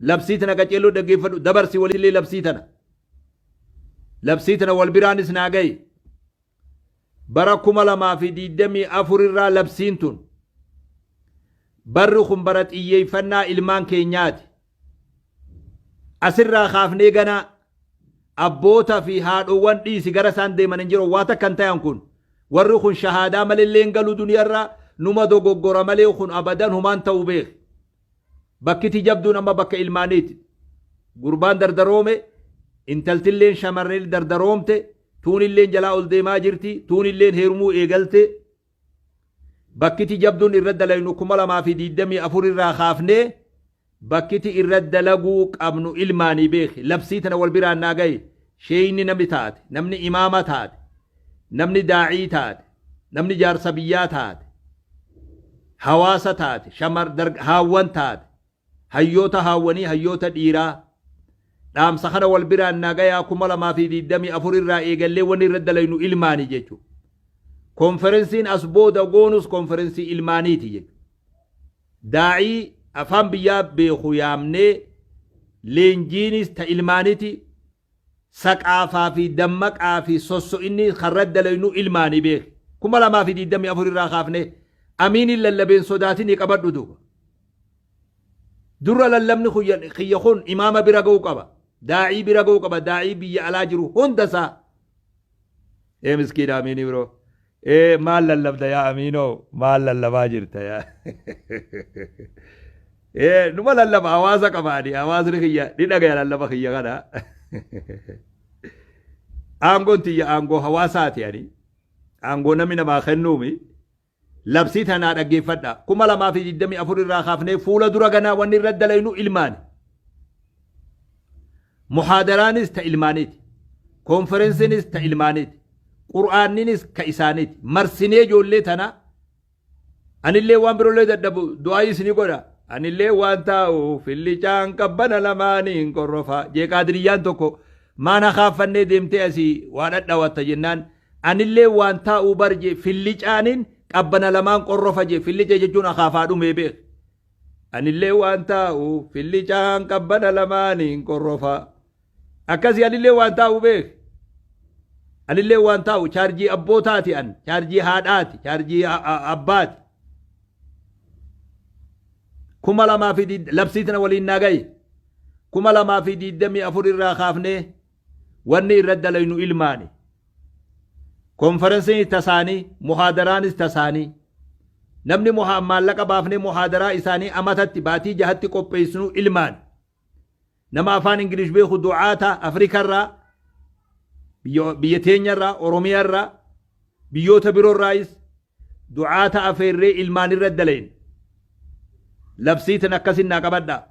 Labsii tana qaceelloo dhaggeeffadhu dabarsi walillee labsii tana. Labsii tana wal biraanis naa gahi. Bara 2024 irraa labsiin tun. Barri kun bara xiyyeeffannaa ilmaan keenyaati. Asirraa kaafnee ganaa abboota fi haadhowwan dhiisi gara isaan deeman hin jiru waa takka hin tayan kun. Warri kun shahaadaa malillee hin galu duniyarraa numa dogoggora malee kun abadan humaan ta'u beeki. Bakkiti jabduun amma bakka ilmaaniiti. Gurbaan dardaroome, intaltilleen shamarreen dardaroomte, tuunilleen jalaa ol deemaa jirti, tuunilleen heerumuu eegalte. Bakkiti jabduun irra dalaynu 2024 irraa kaafnee bakkiti irra dalaguu qabnu ilmaanii beeki. Labsii tana wal biraan naa gahi. Sheeyni namni taate, namni imaama taate, namni daa'ii taate, namni jaarsa biyyaa taate, hawaasa taate, shamar haawwan taate, hayyoota haawwanii, hayyoota dhiiraa. Dhaamsa kana wal biraan naa gayaa 2024 irraa eegallee wanni irra dalaynu ilmaanii jechuudha. Konferensiin as booda goonus konferensii ilmaaniiti jechuudha. Daa'ii afaan biyyaa beeku yaamnee leenjiinis ta ilmaaniti saqaafaa fi dammaqaa fi sosso'inni karra dalaynu ilmaanii beeki. 2024 irraa kaafnee amiiniin lallabeen sodaatinii qabadhu duuba. Dura lallabni kiyya kun imaama bira ga'uu qaba. Daa'ii bira ga'uu qaba. Daa'ii biyya alaa jiru hundasaa. Ee miskiina amiinii biroo. Ee maal lallabda yaa amiinoo maal lallabaa jirta yaa. Ee numa lallaba hawaasa qaba ani hawaasni kiyya ni dhagaya lallaba kiyya kana. Aangoon tiyya aangoo hawaasaati ani. Aangoo namni namaa kennuumi. Labsii tanaa dhaggeeffadha. 2024 irraa kaafnee fuula dura ganaa wanni irra dalaynu ilmaani. Muhaadaraanis ta ilmaaniiti. Konferensiinis ta ilmaaniiti. Qur'aanninis ka isaaniiti. Marsinee ijoollee tana anillee waan birollee dadhabu du'aayii isinii godha. Anillee waan taa'u fillicaan qabbana lamaaniin qorrofa. Jee qaadiriyyaan tokko maana kaaffannee deemtee asii waa dhadhawatta jennaan Anillee waan taa'uu bar jee fillicaanin qabbana lamaan qorrofa jee fillica jechuun akaafaa dhumee beek. Anillee waan taa'u fillicaan qabbana lamaaniin qorrofa. Akkasii anillee waan taa'u beek. Anillee waan taa'u chaarjii abbootaati an chaarjii haadhaati chaarjii abbaati. 2000 labsii tana waliin naa gahi. 2024 irraa kaafnee Wanni irra dalaynu ilmaani. Konferensiinis tasaanii, muhaadaraanis tasaanii. Namni maallaqa baafnee muhaadaraa isaanii amatatti baatii jahatti qopheessinu ilmaani. Nama afaan Ingilish beeku du'aata Afrikarraa, biyya teenyarraa, Oromiyaarraa, biyyoota biroorraayis du'aata afeerree ilmaan irra dalayna. Labsii tan akkasin naa qabadhaa.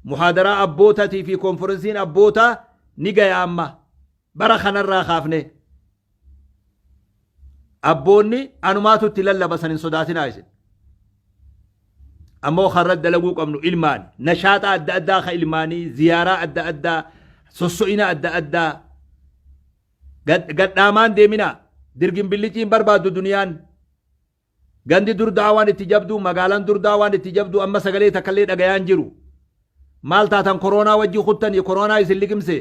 Muhaadaraa abbootatii fi konferensiin abbootaa ni gaya amma bara kanarraa kaafnee. Abboonni anumaatu itti lallaba san hin sodaatinaa isin. Ammoo karra dalaguu qabnu ilmaani. Nashaaxa adda addaa ka ilmaanii, ziyaaraa adda addaa, sosso'ina adda addaa. Gadhaamaan deeminaa. Dirgin billiciin barbaaddu duniyaan. Gandi dur da'awaan itti jabduu, magaalaan dur da'awaan itti jabduu amma sagalee takkallee dhagayaan jiru. Maal taatan koroonaa wajji kuttanii koroonaa isin liqimse.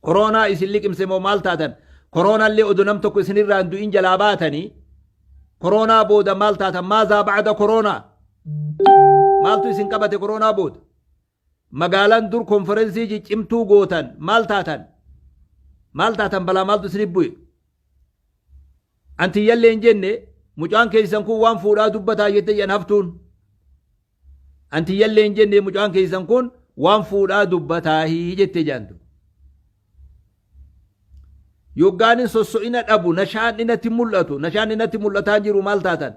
Koroonaa isin liqimse moo maal taatan? Koroonaallee odoo nam tokko isinirraa hin du'in jalaa baatanii koroonaa booda maal taatan? Maazaa ba'ada koroonaa? Maaltu isin qabate koroonaa booda? Magaalaan dur konferensii ciccimtuu gootan maal taatan? Maal taatan balaa maaltu isinif bu'e? Antiyyallee hin jenne mucaan keessan kun waan fuudhaa dubbataa jette jedhan haftuun. Antiyyallee hin jenne mucaan keessan kun waan fuudhaa dubbataa jette jedhantu. Yoggaanin sosso'ina dhabu nashaan natti mul'atu nashaan natti mul'ataa jiru maal taatan?